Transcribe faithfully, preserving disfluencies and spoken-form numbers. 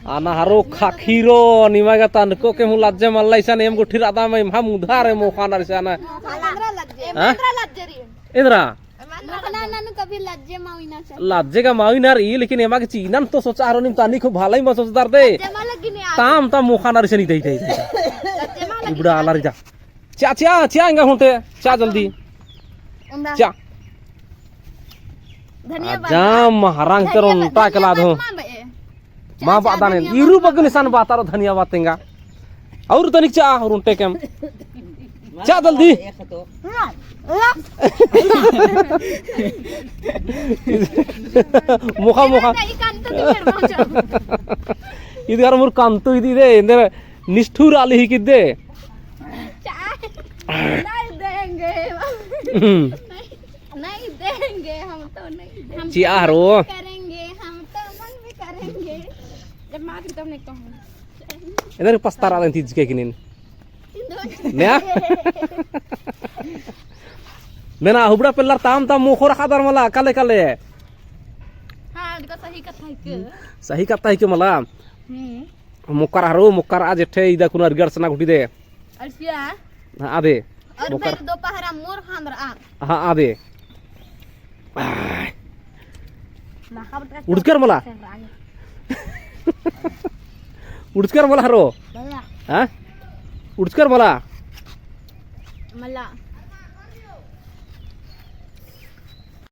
आना हरो खाखीरो, निमा गा तनको के हूँ लज्जे मल्ला इसन एम गुट्ठी रअदम एम्है मुधा रे मोख़ा नर इसन। हाँ? एन्दरा? मोख़ना ननु कभी लज्जे माविना चाही। लज्जे गा माविना रई, लेकिन एमा गे चिअनन तो सोचा हरो नीम तनिक हूँ भलाई मा सोचदर दे। लज्जे मा लगी ने आज। ताम ताम मोख़ा नर इसन इदा, इदा, इदा। लज्जे मा लगी इबड़ा ने आलर आज। इदा। चा, चा, चा एंगा होंटे, चा जल्दी। उंदा। चा। धनिया पत्ता। अजाम हरांग तेरो धनिया पत्ता, उन्टा के लाद हो। धनिया पत्ता मा बे। मा बादाने, इरू बग्गे निसान बातारो धनिया बातेंगा। और तनिक चा, और उन्टे केम। चा जल्दी। मोख़ा, मोख़ा। इधर मुर कांतु इदी दे, एन्देर निष्ठुर आली ही किद्दे। चा नहीं देंगे। हम्म। नहीं देंगे, हम तो नहीं देंगे। चिआ हरो। करेंगे, हम तो मन भी करेंगे। जब माँ की तब नहीं कहूँ। इधर पछतारआ दन तीज के किनिन। नया? मेना हुबड़ा पेल्लर ताम ताम मोख़ो रअदर मला, काले काले। हाँ, इनका सही कत्था हिके। सही कत्था हिके मला। हम्म। मोख़र हरो, मोख़र आज एठे इदा कुना अरगड़ सना गुट्ठी दे। अर्सिया। हाँ, आदे। और मोख़र। मैं दोपहरा मोर खान रहा। हाँ, आदे। आय। उड़चकर मला। उड़चकर मला हरो। मला। हाँ? उड़चकर मला। मला।